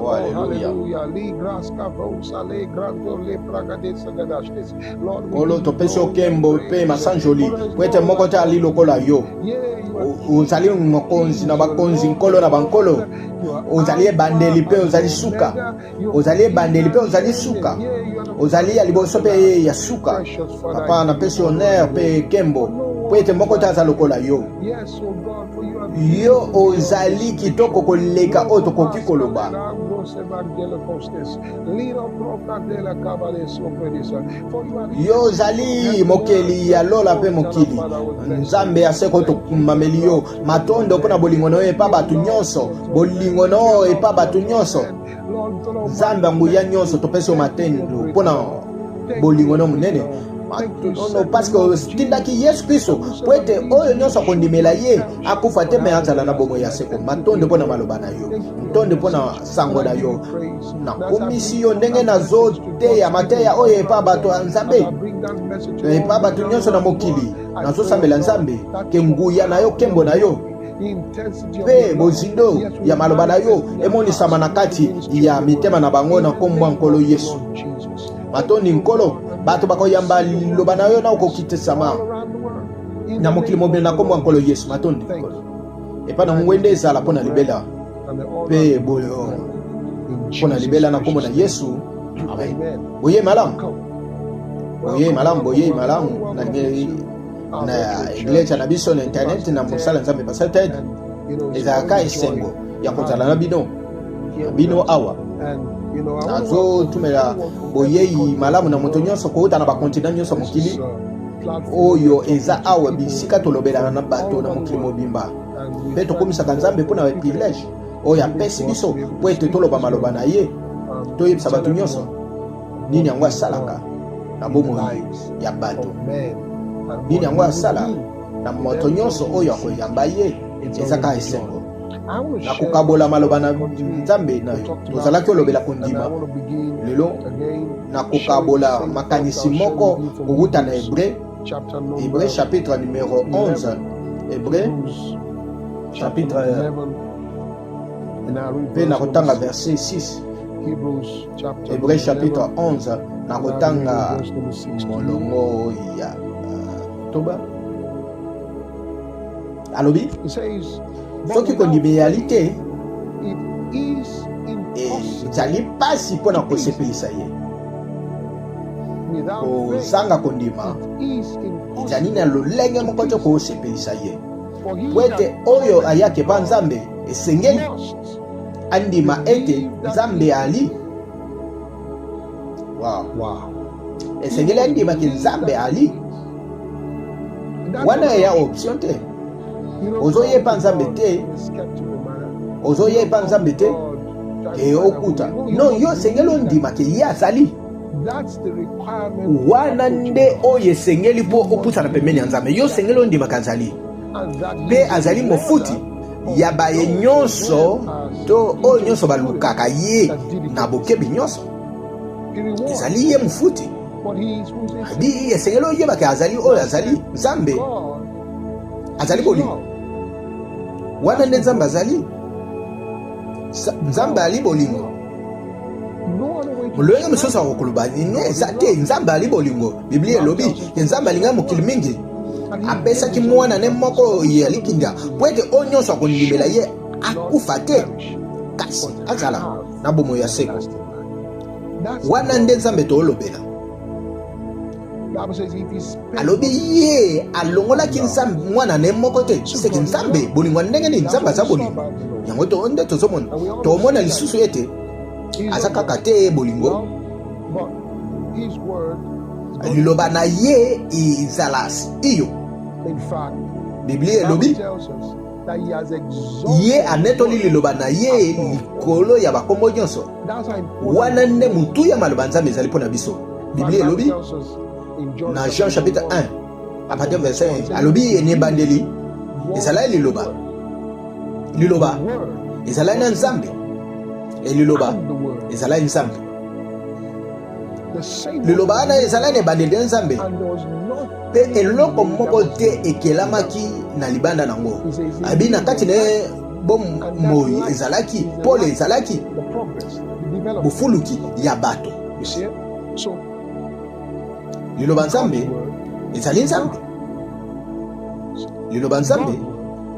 Oh, alleluia. Nkolo, topesi yo nkembo mpe masanjoli mpo ete moko te ali lokola yo. Ozali mokonzi na bakonzi, nkolo na bankolo. Ozali ebandeli mpe ozali suka. Ozali ebandeli mpe ozali suka. Ozali ya liboso mpe ya suka. Papa, napesi honneur mpe nkembo mpo ete moko te aza lokola yo. Yo ozali kitoko koleka oyo tokoki koloba. Yo ozali mokeli ya lola mpe mokili. Nzambe ya seko, tokumbameli yo. Matondo mpo na bolingo na yo epa bato nyonso, bolingo na yo epa bato nyonso. Nzambe ya nguya nyonso, topesi yo matendo mpo na bolingo na monene matondo, parce que otindaki Yesu Kristo mpo ete oyo nyonso akondimela ye akufa te, me azala na bomoi ya seko. Matondo mpo na maloba na yo, matondo mpo na sango na yo. Nakumisi yo ndenge nazoteya mateya oyo epa bato ya Nzambe, epa bato nyonso na mokili. Nazosambela Nzambe ke nguya na yo, nkembo na yo mpe bozindo ya maloba na yo emonisama na kati ya mitema na bango, na nkombo ya Nkolo Yesu. Matondi, Nkolo. Bato bakoyamba liloba na yo na okokitisama na mokili mobile, na nkombo ya Nkolo Yesu. Matondi, Nkolo. Epai na ngwende ezala mpo na libela mpe boyo mpo na libela, na nkombo na Yesu, amen. Boye malamu, boye malamu, boye malamu na eglise na biso na internet na mosala Nzambe Pastor Ted. Ezalaka esengo ya kozala na bino, na bino awa. Nazotumela boyei malamu na moto nyonso kouta na bakontinent nyonso mokili oyo eza awa, bisika tolobelaka na bato na mokili mobimba, mpe tokomisaka Nzambe mpo na privilège oyo apesi biso mpo ete toloba maloba na ye, toyebisa bato nyonso nini yango asalaka na bomoi ya bato, nini yango asala na moto nyonso oyo akoyamba ye. Eza kaka esengo na kokabola maloba na Nzambe na yo. Tozalaki olobela kondima. Lelo nakokabola makanisi moko kowuta na Hébreu, Hébreu chapitre numéro 11, Hébreu chapitre, mpe nakotanga verset 6. Hébreu chapitre 11, nakotanga molongo ya toba. Alobi: soki kondima eyali te, ezali mpasi mpo na kosepelisa ye. Kozanga kondima, ezali na lolenge moko te kosepelisa ye, po ete oyo ayaki epa Nzambe esengeli andima ete Nzambe ali. Wow. Esengeli andimaki Nzambe ali. Wana eya option te. Ozoyepa Nzambe te, ozoyepa Nzambe te ke okuta no. Yo esengeli ondima ke ye azali. Wana nde oyo esengeli mpo opusana pembeni ya Nzambe. Yo osengeli ondimaka azali, mpe azali mofuti ya baye nyonso to oyo nyonso balukaka ye na bokebi nyonso. Ezali ye mofuti abi. Esengeli oyebaka azali oyo azali. Nzambe azali bolingo. Wana nde Nzambe azali. Nzambe ali bolingo. Mololenge mosusu akokoloba nini eza te. Nzambe ali bolingo. Biblia elobi ke Nzambe alingaki mokili mingi, apesaki mwana ne moko ya likinda, mpo ete oyo nyonso akondimela ye akufa te, kasi azala na bomoi ya seko. Wana nde Nzambe toolobela. Alobi ye alongolaki Nzambe mwana na ye moko te, seke Nzambe bolingo ya ndenge nini? Nzambe aza bolingo. Yango to nde tozomona, tomona lisusu ete aza kaka te bolingo, liloba na ye ezala iyo. Biblia elobi ye anetoli liloba na ye likolo ya bakombo nyonso. Wana nde motuya maloba Nzambe ezali mpo na biso. Biblia elobi na Jean chapitre 1 à partir verset 1, alobi: ene ebandeli ezalaki liloba, liloba ezalaki na Nzambe, e liloba ezalaki Nzambe. Liloba wana ezalaki na ebandeli ya Nzambe, mpe eloko moko te ekelamaki na libanda na yango. Abi na kati na ye bomoi ezalaki, pole ezalaki, bofuluki ya bato. Liloba Nzambe ezali Nzambe. Liloba Nzambe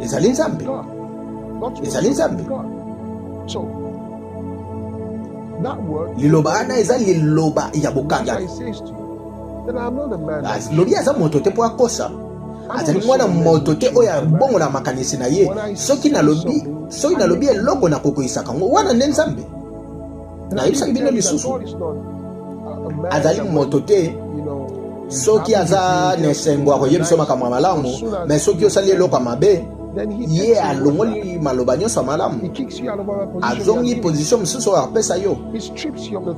ezali Nzambe. Ezali Nzambe. Liloba wana eza liloba ya bokangami. Lobi aza moto te mpo akosa, azali mwana moto te oyo abongola makanisi na ye. Soki nalobi, soki nalobi eloko nakokoisaka yango, wana nde Nzambe. Nayebisaki bino lisusu, azali moto te soki aza na esengo akoyebisa makambo ya malamu, me soki osali eloko ya mabe ye alongoli maloba nyonso ya malamu, azongi position mosusu oyo apesa yo.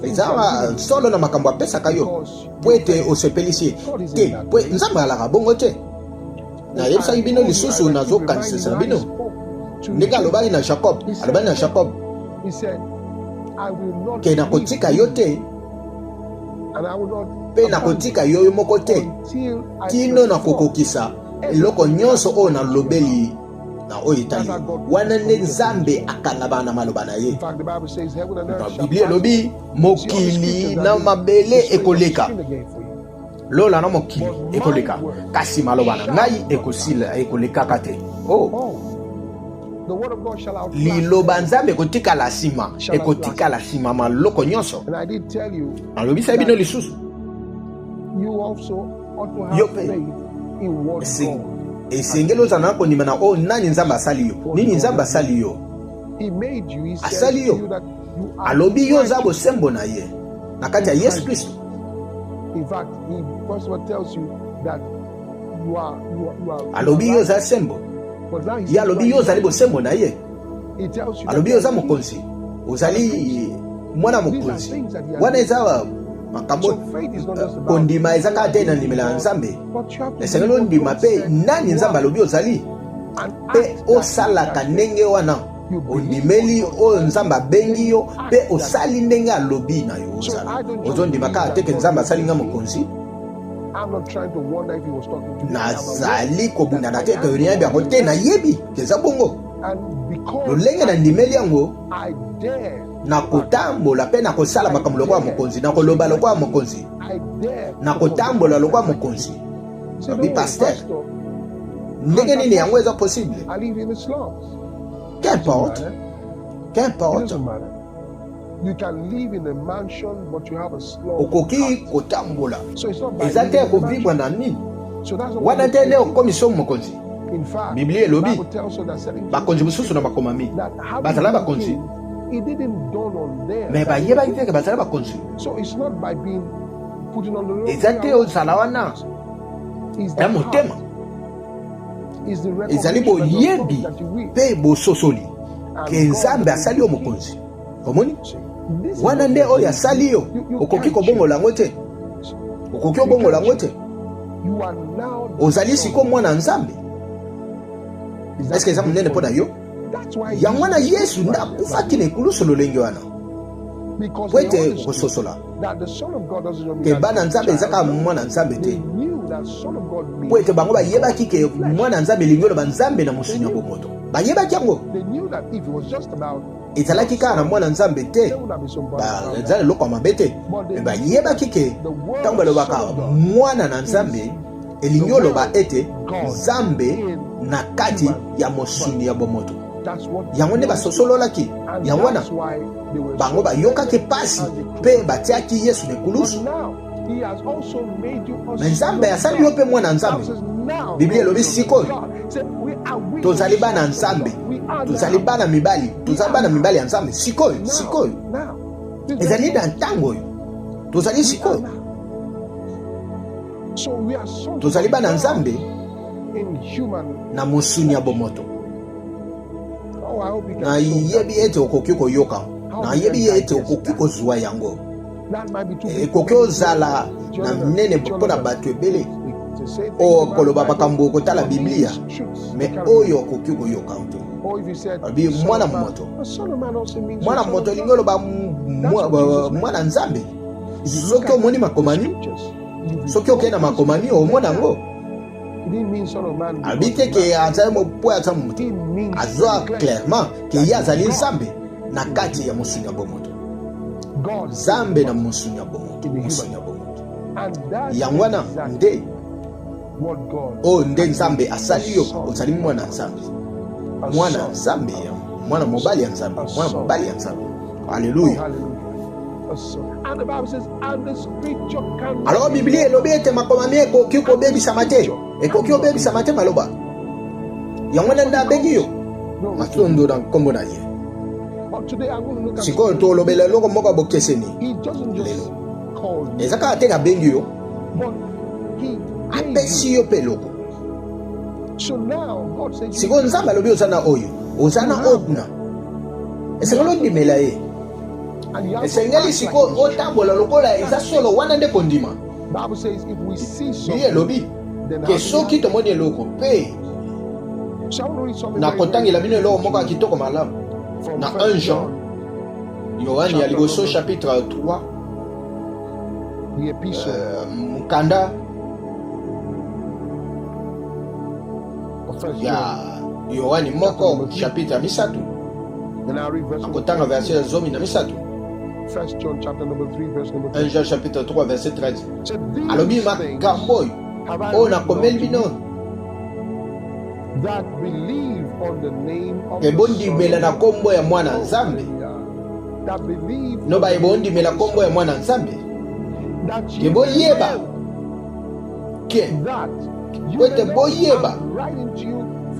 Eza solo na makambo apesaka yo mpo ete osepelisi ye te, mpo Nzambe alaka bongo te. Nayebisaki bino lisusu, nazokanisisa na bino ndenge alobaki na Jacob, alobaki na Jacob ke nakotika yo te mpe nakotika yo yo moko te kino nakokokisa eloko nyonso oyo nalobeli na oyo etali wana. Nde Nzambe akangabaka na maloba na ye. Biblia elobi mokili na mabele ekoleka, lola na mokili ekoleka, kasi maloba na ngai ekosila, ekolekaka te. Oh. Liloba Nzambe ekotikala nsima, ekotikala nsima maloko nyonso. Nalobisaki bino lisusu, yo mpe esengeli ozala na kondima na oyo nani Nzambe asali yo. Nini Nzambe asali yo? Asali yo, alobi yo oza bosembo na ye na kati ya Yesu Kristo. Alobi yo oza sembo. Ye alobi yo ozali bosembo na ye. Alobi yo oza mokonzi, ozali mwana mokonzi. Wana eza makambo. Kondima eza kaka te na ndimela ya Nzambe. Esengeli ondima mpe nani Nzambe alobi ozali, mpe osalaka ndenge wana. Ondimeli oyo Nzambe abengi yo mpe osali ndenge alobi na yo ozala. Ozondima kaka te ke Nzambe asali nga mokonzi. Nazali kobundana te ke nayebi yango te, nayebi eza bongo. Lolenge nandimeli yango, nakotambola mpe nakosala makambo lokola mokonzi, nakoloba lokola mokonzi, nakotambola lokola mokonzi. Abi pasteur, ndenge nini yango eza possible? Qu'importe, qu'importe. Okoki kotambola, eza te kovivre na nini wana te nde okomisa mokonzi. Biblia elobi bakonzi mosusu na makomami bazala bakonzi, me bayebaki te ke bazala bakonzi. Eza te ozala wana ya motema, ezali boyebi mpe bososoli ke Nzambe asali yo mokonzi. Omoni wana nde oyo asali yo, okoki kobongola yango te, okoki obongola yango te. Ozali siko mwana Nzambe. Eske eza monene mpo na yo? Yango wana Yesu nde akufaki na ekulusu lolenge wana, po ete okososola ke bana Nzambe eza kaka mwana Nzambe te, po ete bango bayebaki ke mwana Nzambe elingi oloba Nzambe na mosuni ya bomoto. Bayebaki yango. Ezalaki kaka na mwana Nzambe te, eza eloko ya mabe te, me bayebaki ke ntango balobaka mwana na Nzambe, elingi oloba ete Nzambe na kati ya mosuni ya bomoto. Yango nde basosololaki. Yango wana bango bayokaki mpasi mpe batiaki Yesu na ekulusu. Me Nzambe asali yo mpe mwana Nzambe. Biblia elobi sikoyo tozali bana Nzambe, tozali bana mibali, tozali bana mibali ya Nzambe sikoyo. Sikoyo ezali na ntango oyo tozali sikoyo, tozali bana Nzambe na mosuni ya bomoto. Nayebi ete okoki koyoka, nayebi ete okoki kozwa yango. Ekoki ozala na minene mpo na bato ebele oyo koloba makambo kotala Biblia, me oyo okoki koyoka te. Alobi mwana moto, mwana moto elingi oloba mwana Nzambe. Soki omoni makomami, soki okei na makomami, omona yango. Alobi te ke azali mpo aza moto, azwa clairement ke ye azali Nzambe na kati ya mosuni ya bomoto. Nzambe na mosuni ya bomoto, mosuni ya bomoto. Yango wana nde oyo nde Nzambe asali yo, ozali mwana Nzambe, mwana Nzambe, mwana mobali ya Nzambe, mwana mobali ya Nzambe. Aleluya! Alors Biblia elobi ete makomami ekoki kobebisama te, ekoki kobebisama te maloba yango wana nde abengi yo matondo na nkombo na ye. Sikoyo tolobela eloko moko ya bokeseni lelo. Eza kaka te abengi yo, apesi yo mpe eloko. Sikoyo Nzambe alobi oza na oyo, oza na oyo kuna, esengeli ondimela ye. Esengeli sikoyo otambola lokola eza solo. Wana nde kondima. Biblia elobi ke soki tomoni eloko mpe nakotangela bino eloko moko ya kitoko malamu na 1 Jean, Yohane ya liboso chapitre 3, mokanda ya Yohane moko chapitre ya misato, akotanga verset ya 13. 1 Jean chapitre 3 verset 13, alobi makambo oyo oyo nakomeli bino ebondimela na nkombo ya mwana Nzambe, no baye bondimela nkombo ya mwana Nzambe, ke boyeba ke po ete boyeba,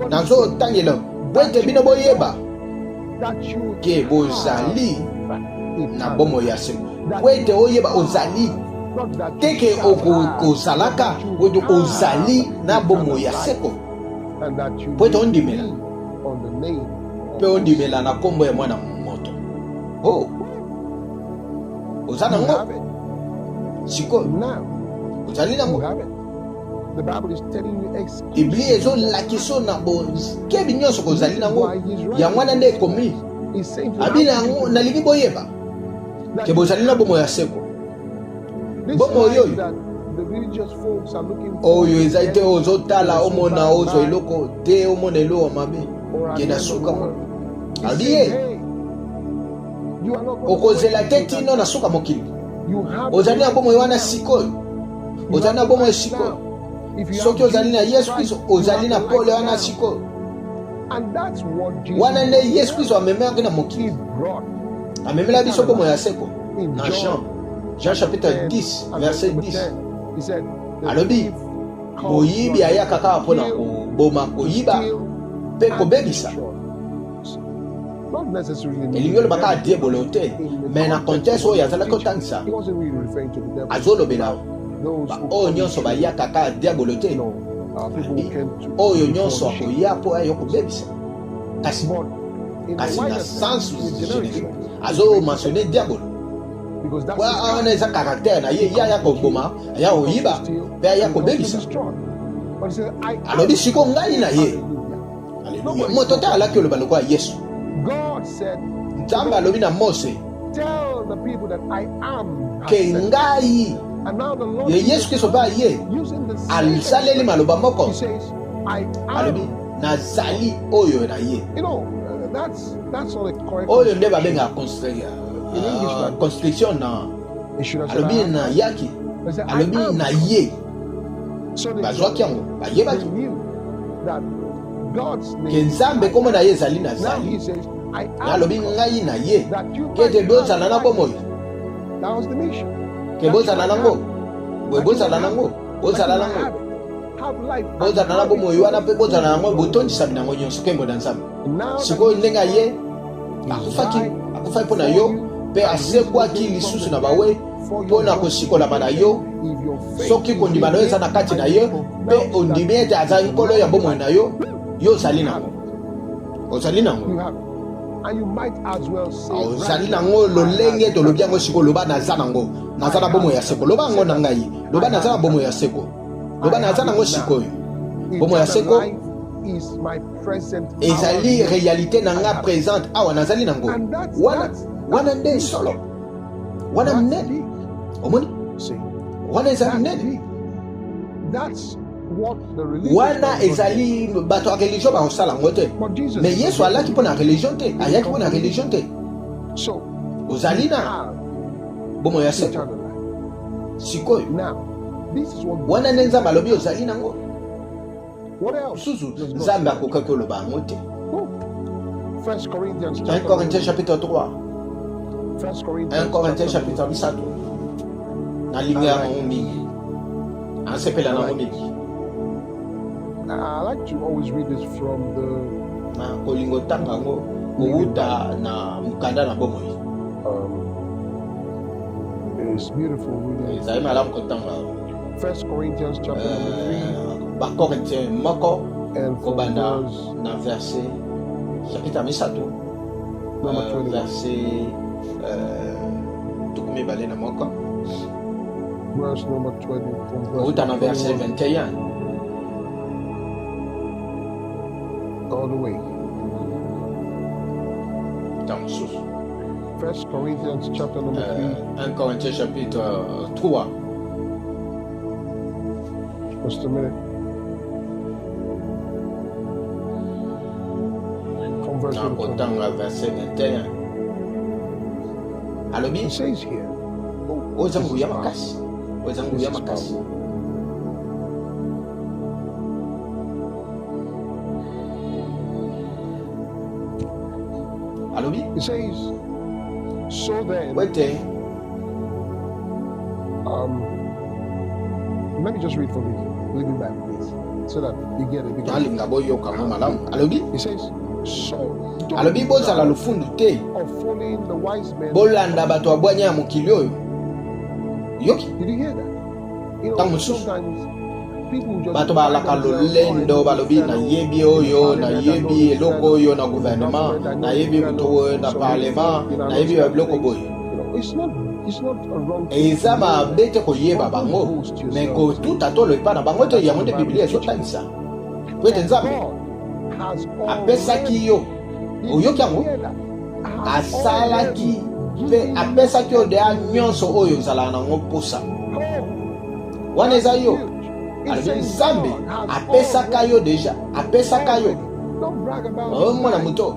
nazotangela po ete bino boyeba ke bozali na bomoi ya seko, po ete oyeba ozali te ke okozalaka, po ete ozali na bomoi ya seko, po ete ondimela mpe ondimela na nkombo ya mwana moto. Oh, oza nango sikoyo, ozali nango. Biblia ezolakisa na bokebi nyonso kozali nango. Yango wana nde ekomi abi na yango, nalingi boyeba ke bozali na bomoi ya seko. Bomoi oyo oyo ezali te ozotala omona ozwa eloko te, omona eloko mabe ke na suka mo abi ye okozela te tino na suka mokili. Ozali na bomoi wana sikoyo, ozali na bomoi sikoyo. Soki ozali na Yesu Kristo, ozali na pole wana sikoyo. Wana nde Yesu Kristo amemelaki na mokili, amemela biso bomoi ya seko. Na Jean, Jean chapitre 10 verset 10, alobi moyibi ayaka kaka mpo na koboma, koyiba mpe kobebisa. Elingi oloba kaka diebolo te, me na contexte oyo azalaki kotangisa, azolobela baoyo nyonso bayaka kaka diabolo te, oyo nyonso akoya mpo ayo kobebisa. Kasi na sens générique azo mentionne diabolo, wana eza caractère na ye, ye aya koboma, aya koyiba mpe aya kobebisa. Alobi siko ngai na ye. Aleluya. Moto te alaki oloba lokola Yesu. Nzambe alobi na Mose ke ngai ye Yesu Kristo mpe aye asaleli maloba moko, alobi nazali oyo na ye. Oyo nde babengaka construction na alobi na yaki, alobi na ye. Bazwaki yango, bayebaki ke Nzambe nkombo na ye ezali nazali. Alobi ngai na ye, ke ete bozala na bomoi, ke bozala nango boye, bozala nango, bozala nango, bozala na bomoi wana mpe bozala yango, botondisami nango nyonso. Nkembo na Nzambe. Sikoyo ndenge aye akufaki, akufaki mpo na yo mpe asekwaki lisusu na bawe mpo na kosikolama na yo. Soki kondima na yo eza na kati na ye mpe ondimi ete azali nkolo ya bomoi na yo, yo ozali nango, ozali nango, ozali nango. Lolenge tolobi yango sikoyo, loba naza nango, naza na bomoi ya seko. Loba yango na ngai, loba naza na bomoi ya seko, loba naza nango sikoyo. Bomoi ya seko ezali réalité na nga présente awa, nazali nango. Wana, wana nde solo wana monene. Omoni, wana eza minene. Wana ezali bato ya religion bakosala yango te. Me Yesu alaki mpo na religion te, ayaki mpo na religion te. Ozali na bomoi ya seko sikoyo. Wana nde Nzambe alobi ozali nango. Mosusu Nzambe akokaki koloba yango te. 1 Corinthiens chapitre 3, 1 Corinthiens chapitre 3, nalingi yango mingi, nasepela nango mingi. Na kolinga otanga yango kowuta na mokanda na bomoi. Ezali malamu kotanga yango. Bakorintien moko kobanda na verset chapitre ya misato, verset 21, kouta na verset 21. All the way. Ntango mosusu. 1 Corinthians chapter number 3. 1 Corinthiens chapitre 3. Just a minute. From verse number 21. Nakotanga verset 21. Alobi, It says here, oh, oyo eza this is nguya powerful. makasi, oyo eza This nguya is makasi. powerful. Alobi, It says, so then, ete let me just read from the Living Bible, please, so that you get it. Because nalinga boyoka ngo malamu. Alobi, it says, so don't alobi be bozala proud lofundu te, of following the wise men. bolanda bato ya bwanya ya mokili oyo. Yoki, Did you hear that? You know, ntango mosusu sometimes people just bato balaka lolendo, balobi nayebi oyo, nayebi eloko oyo na gouvernement, nayebi moto oyo na parlement, nayebi babiloko boye. Eza mabe te koyeba bango, me kotuta tolo epai na bango te. Yango nde Biblia ezotangisa po ete Nzambe apesaki yo, oyoki yango, asalaki mpe apesaki yo deya nyonso oyo ozalaka nango mposa. Wana eza yo. Alobi Nzambe apesaka yo deja, apesaka yo. Omona moto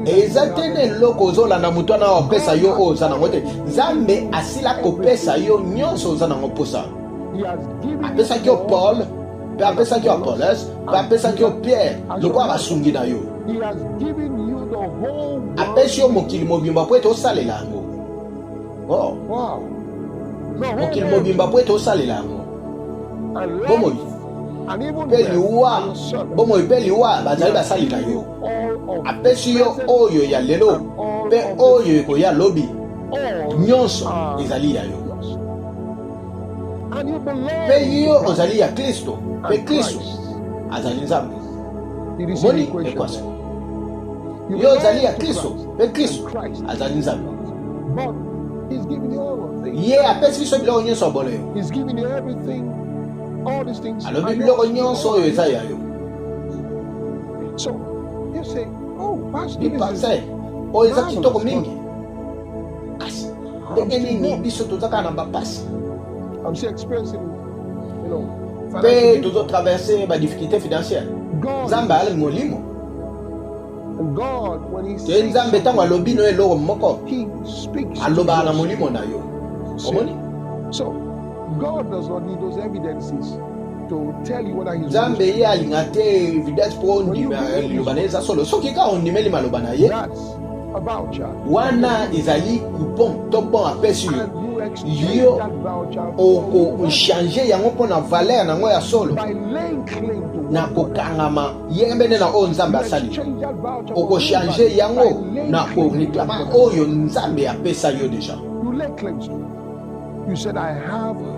eza te na eloko ozolanda moto wana apesa yo oyo oza nango te. Nzambe asila kopesa yo nyonso oza nango mposa. Apesaki yo Paul, mpe apesaki yo Apollos, mpe apesaki yo Pierre lokola basungi na yo. Apesi yo mokili mobimba mpo ete osalela yango. Oh. Mokili mobimba mpo ete osalela yango. Bomoi mpe liwa, bomoi mpe liwa bazali basali na yo. Apesi yo oyo ya lelo mpe oyo ekoya lobi, nyonso ezali ya yo. Mpe yo ozali ya Klisto, mpe Klisto azali Nzambe. Omoni ekwasi? Yo ozali ya Klisto, mpe Klisto azali Nzambe. Ye apesi biso biloko nyonso ya boleyo. Alobi biloko nyonso oyo eza ya yo. Bipase oyo eza kitoko mingi, kasi ndenge nini biso toza kaka na bapasi mpe tozotraverse badifficulté financière? Nzambe ali molimo te. Nzambe ntango alobi no eloko moko, alobaka na molimo na yo. Omoni, Nzambe ye alinga te evidence mpo ondima liloba na ye eza solo. Soki kaka ondimeli maloba na ye, wana ezali coupon to bon apesi yo, yo okochange yango mpo na valeur na yango ya solo na kokangama yembene na oyo Nzambe asali. Okochange yango na koreklama oyo Nzambe apesa yo deja.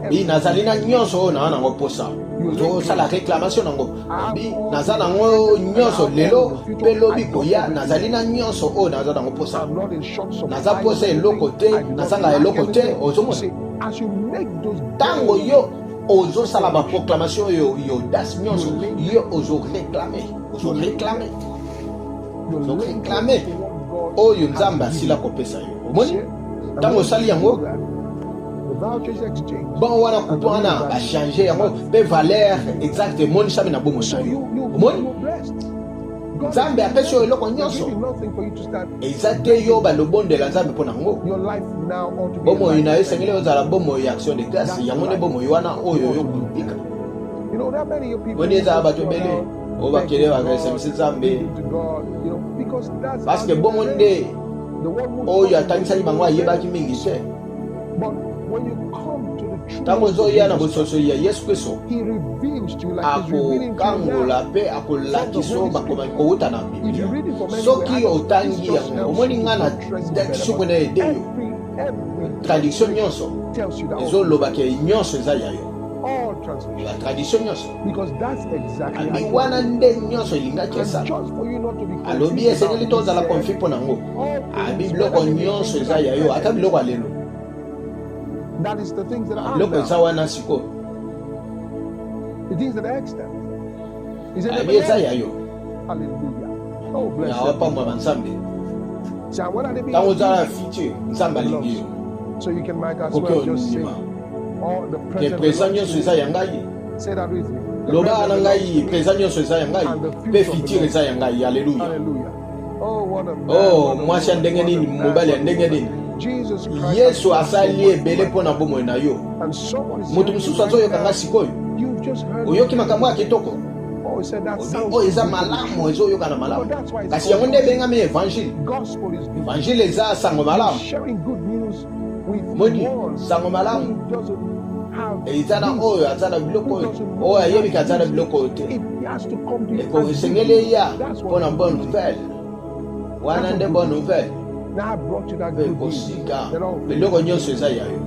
Bi nazali na nyonso oyo naa nango mposa. Ozosala réclamation nango, bi naza nango nyonso lelo mpe lobi koya, nazali na nyonso oyo naza nango mposa, naza mposa eloko te, nazanga eloko te. Ozomona, ntango yo ozosala baproclamation oyo yo das nyonso, yo ozoreklame, ozoreklame, ozoreklame oyo Nzambe asila kopesa yo. Omoni? Ntango osali yango, bon wana coupon wana bachange yango mpe valeur exacte emonisami na bomoi na yo. Omoni, Nzambe apesi yo eloko nyonso, eza te yo balobondela Nzambe mpo na yango. Bomoi na yo esengeli ozala bomoi ya action de grâce. Yango nde bomoi wana oyo yo kobika. Moni, ezala bato ebele oyo bakende bakaesemisi Nzambe, parce que bongo nde oyo atangisaki bango ayebaki mingi te. Ntango ozoya na bososoli ya Yesu Kristo, akokangola mpe akolakisa bakomami kowuta na Biblia. Soki otangi yango, omoni nga na soko na ede yo traduction nyonso ezolobaka nyonso eza ya yo, batraduction nyonso abi wana nde nyonso elingaki esala. Alobi esengeli tozala confus mpo na yango. Abi biloko nyonso eza ya yo, ata biloko ya lelo, biloko eza wana sikoyo, abi eza ya yo. Nawapambwama Nzambe. Ntango oza na futur, Nzambe alingi yo, okoki ondima ke présent nyonso eza ya ngai. Loba na ngai: présent nyonso eza ya ngai mpe futur eza ya ngai. Alleluya! Oh, mwasi ya ndenge nini, mobali ya ndenge nini! Yesu asali ebele mpo na bomoi na yo. Moto mosusu azoyoka nga sikoyo, oyoki makambo ya kitoko, oyo eza malamu, ezoyokana malamu, kasi yango nde ebengami évangile. Évangile eza sango malamu. Moni, sango malamu eza na oyo aza na biloko oyo, oyo ayebiki aza na biloko oyo te. Esengeli eya mpo na bonne nouvelle wana nde bonne nouvelle mpe kosika biloko nyonso eza ya yo.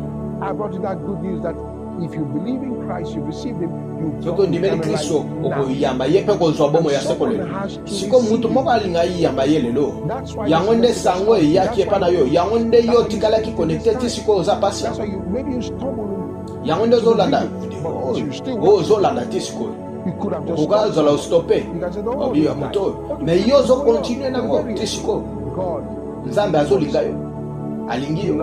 Soki ondimeli Kristo, okoyamba ye mpe kozwa bomoi ya seko lelo. Siko motu moko alinga yamba ye lelo. Yango nde sango eyaki epa na yo, yango nde yo otikalaki connecté ti sikoyo, oza patient. Yango nde ozolanda oyo, ozolanda ti sikoyo. Okoka ozala ostope obi ya moto oyo, mais yo ozocontinue nango ti sikoyo. Nzambe azolinga yo, alingi yo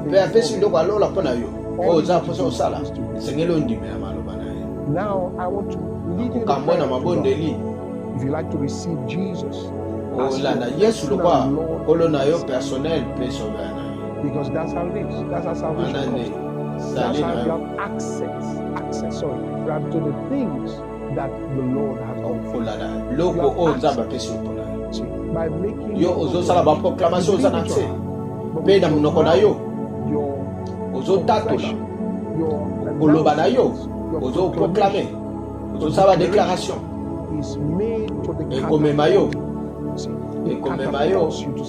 mpe apesi biloko alola mpo na yo. Oyo oza mposa osala, esengeli ondimela maloba na ye. Kokambwa na mabondeli, olanda Yesu lokwa Nkolo na yo personnel mpe sauveur na yo. Wana nde sali na yo. Kolanda biloko oyo Nzambe apesi yo mpona yo, ozosala baproclamation, oza na accès mpe na monoko na yo ozotatola, koloba na yo ozoproclame, ozosala badéclaration, ekomema yo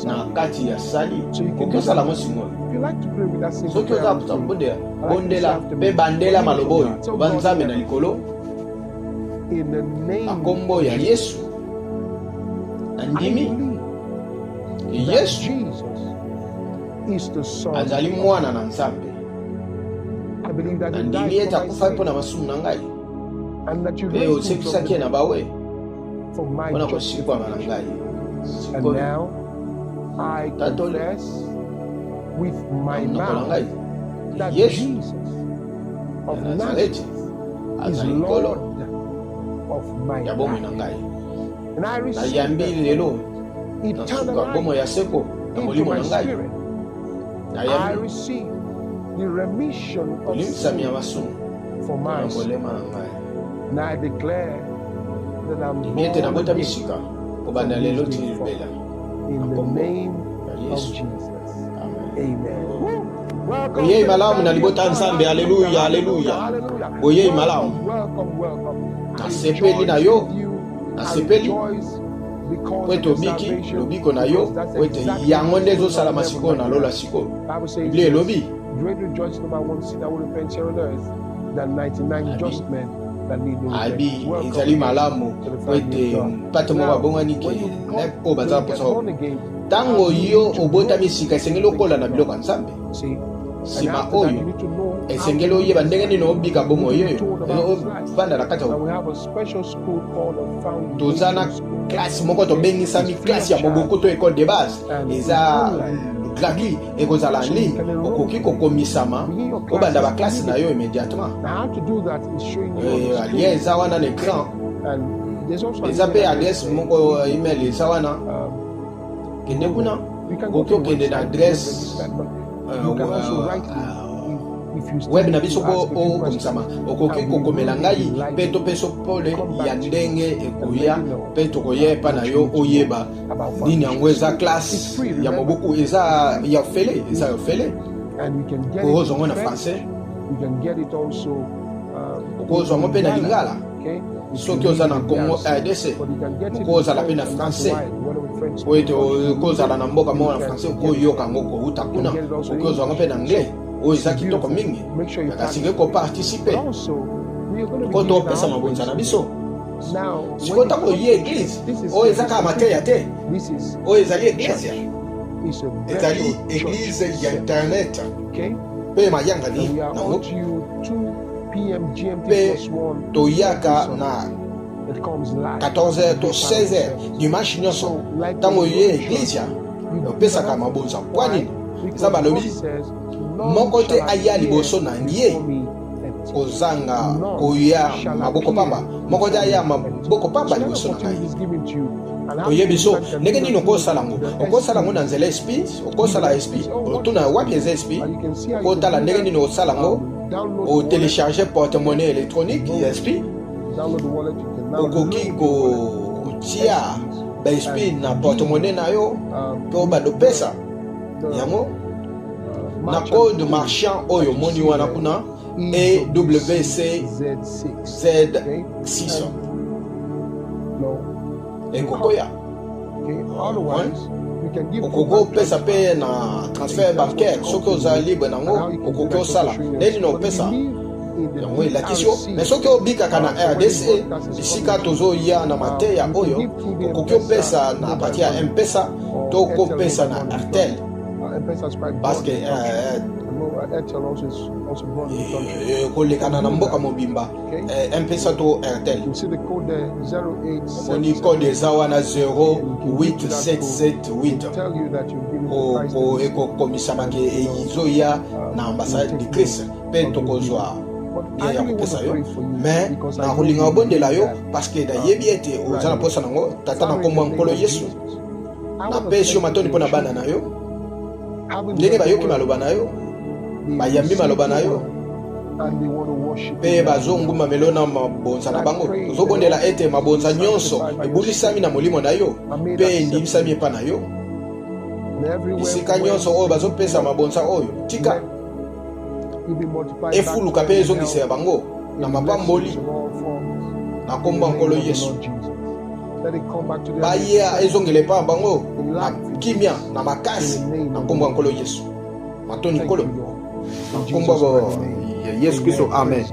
na kati ya sali. Okoki osala yango simoyo. Soki oza bondela, bondela mpe bandela maloba oyo. Oba Nzambe na likolo, na nkombo ya Yesu, nandimi Yesu azali mwana na Nzambe. Nandimi ete akufaki mpo na masumu na ngai mpe osekisaki ye na bawe mpo na kosikwama na ngai. Sikoyo tatoli na monoko na ngai Yesu ya Nazareti azali Nkolo ya bomoi na ngai. Nayambi lelo na suka bomoi ya seko na molimo na ngai. Nayambi kolimbisami ya masumu na molema na ngai. Ndimi ete nabotami sika kobanda lelo ti libela, na nkombo ya Yesu. Amen. Boyei malamu na libota Nzambe. Aleluya, aleluya! Boyei malamu, nasepeli na yo, nasepeli po ete obiki lobiko na yo, po ete yango nde ezosalama sikoyo na lola sikoyo. Biblia elobi abi ezali malamu po ete mpate moko abongani ke oyo baza mposa. Ntango yo obotami sika, esengeli okola na biloko ya Nzambe. Nsima oyo esengeli oyeba ndenge nini obika bomoi oyo ovanda na kati ya. Toza na classe moko tobengisami classe ya moboko to école de base, eza gratuit, ekozala en ligne. Okoki kokomisama, obanda baklasse na yo immédiatement. Lien eza wana na écran, eza mpe adresse moko email eza wana. Kende kuna, okoki okende na adresse web na biso mpo okomisama. Okoki kokomela ngai mpe topesa pole ya ndenge ekoya mpe tokoya epa na yo, oyeba nini yango eza classe ya mobuku. Eza ya ofele, eza ya ofele. Okozwa yango na français, okozwa yango mpe na lingala. Soki oza na Congo RDC, okozala mpe na français, po ete okozala na mboka moko na français, okoyoka yango kouta kuna. Okoki ozwa yango mpe na anglais. Oyo eza kitoko mingi, kasi nge koparticiper ko topesa mabonza na biso. Sikoyo ntango oye église, oyo eza kaka mateya te, oyo ezali église, ezali église ya internet mpe mayangani nango. Mpe toyaka na 14h to 16h dimanche nyonso. Ntango oye église, opesaka mabonza. Mpo nini? Eza balobi moko te aya liboso na ye kozanga koya maboko pamba, moko te aya maboko pamba liboso na ngai. Toyebi so ndenge nini okosala yango. Okosala yango na nzela SP. Okosala SP, otuna wapi eza SP, okotala ndenge nini osala yango, otélécharge porte-monnaie électronique ya SP, okoki kotia ba SP na porte-monnaie na yo mpe obanda opesa yango na code marchand oyo omoni wana kuna, EWC Z6, ekokoya. Okoki opesa mpe na transfert bancaire. Soki oza libre nango, okoki osala ndenge nini opesa yango, elakisi yo. Mais soki obikaka na RDC, esika tozoya na mateya oyo, okoki opesa na partir ya M-Pesa to okopesa na Airtel, parce que kolekana na mboka mobimba, M-Pesa to Airtel. Omoni code eza wana, 08778. Ekokomisamaki, ezoya na Ambassade du Christ mpe tokozwa bien ya kopesa yo. Mais nakolinga obondela yo parce que nayebi ete oza na posa nango. Tata, na nkombo ya Nkolo Yesu, napesi yo matondi mpo na bana na yo, ndenge bayoki maloba na yo, bayambi maloba na yo mpe bazongumamelo na mabonza na bango. Tozobondela ete mabonza nyonso ebulisami na molimo na yo mpe endimisami epa na yo. Esika nyonso oyo bazopesa mabonza oyo, tika efuluka mpe ezongisa ya bango na mapamboli na nkombo ya Nkolo Yesu. Baya ezongela epa ya bango na kimia na makasi na nkombo ya Nkolo Yesu. Matondi Nkolo, na nkombo ya Yesu Kristo, amen.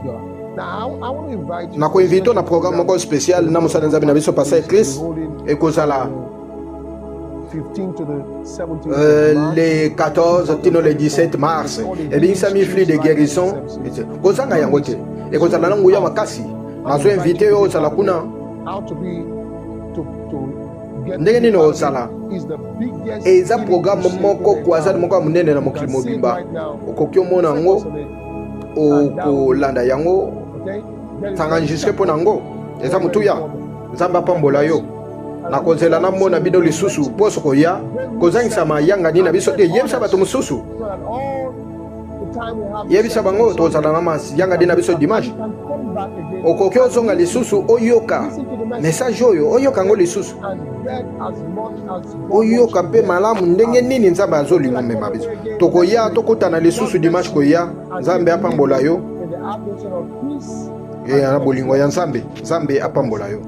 Nakoinvite na programme moko spécial na mosala Nzambe na biso Pasteur Chris. Ekozala le 14 tino le 17 mars. Ebingisami flux de guérison, kozanga yango te. Ekozala na nguya makasi. Nazoinvite yo ozala kuna. Ndenge nini ozala? Eza programme moko, croisade moko ya monene na mokili mobimba. Okoki omona yango, okolanda yango, s'enregistrer mpo na yango, eza motuya. Nzambe apambola yo. Nakozela namona bino lisusu poso koya. Kozangisa mayangani na biso te. Yebisa bato mosusu, yebisa bango tozala na mayangani na biso dimanche. Okoki ozonga lisusu, oyoka message oyo, oyoka yango lisusu, oyoka mpe malamu ndenge nini Nzambe azolinga mema biso. Tokoya, tokutana lisusu dimanche koya. Nzambe apambola yo. Na bolingo ya Nzambe, Nzambe apambola yo.